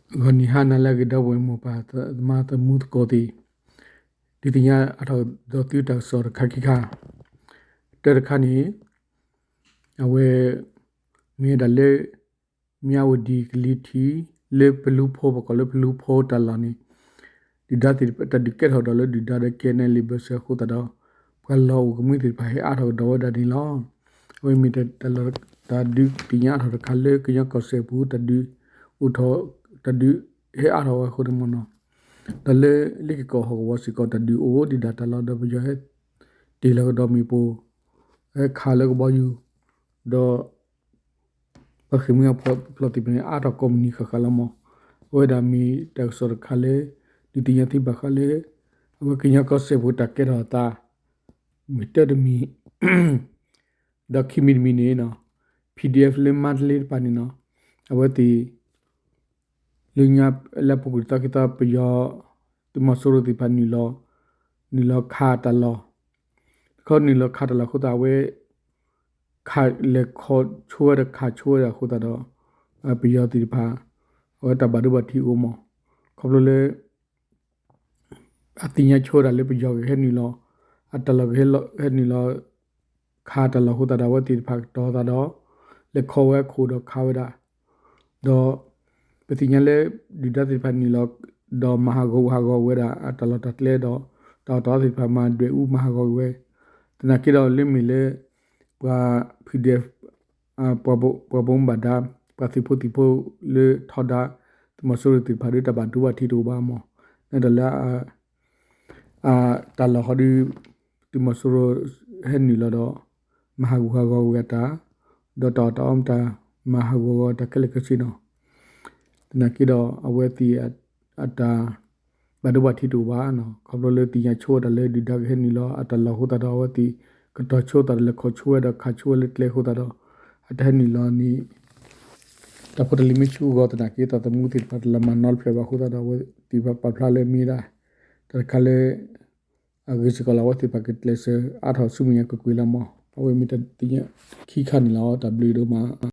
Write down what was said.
ဂီၤနံၤဟါနၤလၢအဂ့ၤ ဒီပုၢ်ဝဲၢ်မိၢ်ပၢ်သးသမါသမူသကိးသ့ၣ်, ဒုးသ့ၣ်ညါအါထီၣ်ဒီးသုတၢ်ကစီၣ်တခါခံခါ, တၢတခါန့ၣ်, အဝဲ မ့ၢ်ဝဲဒၣ်လၢ မၠးဝတံၣ်ကလံၤထံး လၢပလူဖိ ပကိးလၢပလူဖိတၢ်လီၢ်န့ၣ်, ဒုၣ်ဒါသ့ၣ်တဖၣ် တၢ်ဒုးကဲထီၣ်ဒီးလၢဒုၣ်ဒါဒီး ကဲနဲလံဘၢၣ်စၢၤအဃိသတးဒီး, ပှၤလီၢ်အိၣ်ကမှံသ့ၣ်တဖၣ်ဟဲအါထီၣ်ကဒီးဝဲဒၣ်န့ၣ်လီၤ. အဝဲမ့ၢ်တၢ်လီၢ် တၢ်ဒုးသ့ၣ်ညါအါထီၣ်တခါလၢကညီကီၢ်စဲၣ်ပူၤ တၢ်ဒုးအိၣ်ထီၣ် တၢ်ဒုးဟဲအါထီၣ်ဝဲအဃိန့ၣ်မ့ၢ်နီၤ, ဒီးလၢလ့ၣ်က့ၤကီၢ်ဟီၣ်ကဝီၤစ့ၢ်ကီး တၢ်ဒုးအိၣ်ဒံးဒၣ်တၢ်လီၢ်ဒီး ပယီၤဟဲတ့ၢ်လီၤကဒီးမ့ၣ်ပိၢ် ဟဲခးလၢကဘီယူၤ ဒီး ပှၤဃ့ၢ်မှံဟးဖျိးသ့ၣ်တဖၣ်န့ၣ် အါထီၣ်ကိးမုၢ်နံၤဃၣ်ဃၣ်လီၤမး. အဝဲဒၣ်မ့ၢ်တၢ်ကစီၣ်တခါလၢ ဒုးသ့ၣ်ညါသုဘၣ်ဃးလၢ အဝဲကညီကီၢ်စဲၣ်ပူၤတၢ်ကဲထီၣ်အသး မ့ၢ်တၢ်တမံၤ ဒီးခံမံၤတမံၤန့ၣ်နီၤ, ဖံၣ်ဒံၣ်အဲၣ် လၢမါတလ့တဖၣ်န့ၣ်နီၤ, အဝဲသ့ၣ် လၢညါလၢအပူၤကွံာ်သီခံသီ ပယီၤ သုးမီၤစိရိၤသ့ၣ်တဖၣ် နုာ်လီၤခးတၢ်လီၢ်, တခီနုာ်လီၤခးတၢ်လီၢ်အဃိသတး အဝဲ ခးလဲၤခီဆိဝဲဒီးခးဆိဝဲဒၣ်အဃိသတးဒီး ပယီၤသ့ၣ်တဖၣ် အဝဲတၢ်ဘၣ်ဒိဘၣ်ထံးအိၣ်မး, ခီဖျိလၢ အသ့ၣ်ညါဆိဝဲဒၣ်လၢပယီၤကဟဲနုာ်လီၤ အတၢ်လီၢ်ကဟဲနုာ်လီၤ ခးတၢ်လီၢ်အဃိသတးဒီး အဝဲသ့ၣ်တဖၣ်ကတီၤသးဒီး လဲၤခီဝဲအခိၣ်ဒီးခးဝဲဒၣ်, ဒီး ပသ့ၣ်ညါလၢ ဒုၣ်ဒါသ့ၣ်တဖၣ်နုာ်လီၤ ဒီးမၤဟးဂီၤဟးဂီၤဝဲဒၣ် အတၢ်လီၢ်တၢ်ကျဲဒီး တၢ်အီၣ်တၢ်အီသ့ၣ်တဖၣ်မၤဒွဲၣ်အူမၤဟးဂီၤက့ၤဝဲ, သနာ်က့ဒီးလၢမ့ၢ်လၢ ပှၤ ဖံၣ်ဒံၣ်အဲၣ် ပှၤဘၣ်မူဘၣ်ဒါ ပှၤသုးဖိသံၣ်ဖိလၢထီဒါ သုးမီၤစိရိၤသ့ၣ်တဖၣ်ဒီး တၢ်ဘၣ်ဒိဘၣ်ထံးတအိၣ်ဘၣ်မး, နဲဒၣ်လၢ တၢ်လီၢ်ဃီဒီး သုးမီၤစိရိၤဟဲနုာ်လီၤဒီး မၤဟးဂူာ်ဟးဂီၤဝဲအတၢ်, ဒီးတၢ်အီၣ်တၢ်အီမတၤ မၤဟးဂူာ်ဟးဂီၤတၢ်ခဲလၢာ်ခဲဆ့နီၤ, သနာ်က့ဒီး အဝဲသ့ၣ် အတၢ် ဘၣ်ဒိဘၣ်ထံးတအိၣ်ဘၣ်, ခီဖျိလၢသ့ၣ်ညါဆိဝဲဒၣ်လၢဒုၣ်ဒါကဟဲနုာ်လီၤအတၢ်လီၢ်အဃိသတးဒီး အဝဲသ့ၣ် ကတီၤဆိသးဒီး လဲၤခီဆိဝဲဒီးခးဆိဝဲလၢကျဲအဃိသတးဒီး အတဟဲနုာ်လီၤန့ၣ် တၢ်ဖိတၢ်လံၤမ့ၢ်ဆူၣ်ဂီၤသနာ်က့ သးသမူသ့ၣ်တဖၣ်တလီၤမၤနီတဖျၢၣ်ဘၣ်အဃိသတးဒီး အဝဲသ့ၣ်တဖၣ်ပာ်ဖျါလၢမ့ၢ်ဒၣ် တၢ်တခါလၢ အဂ့ၤစ့ၢ်ကီးလီၤ. အဝဲသ့ၣ်တဖၣ်ကကျဲးစၢးအါထီၣ်ဆူမဲာ်ညါကွ့ၢ်ကွ့ၢ်လီၤမး. အဝဲမ့ၢ်တၢ်သ့ၣ်ညါခံခါန့ၣ်လီၤ. တၢ်ဘျုးဒိၣ်မး.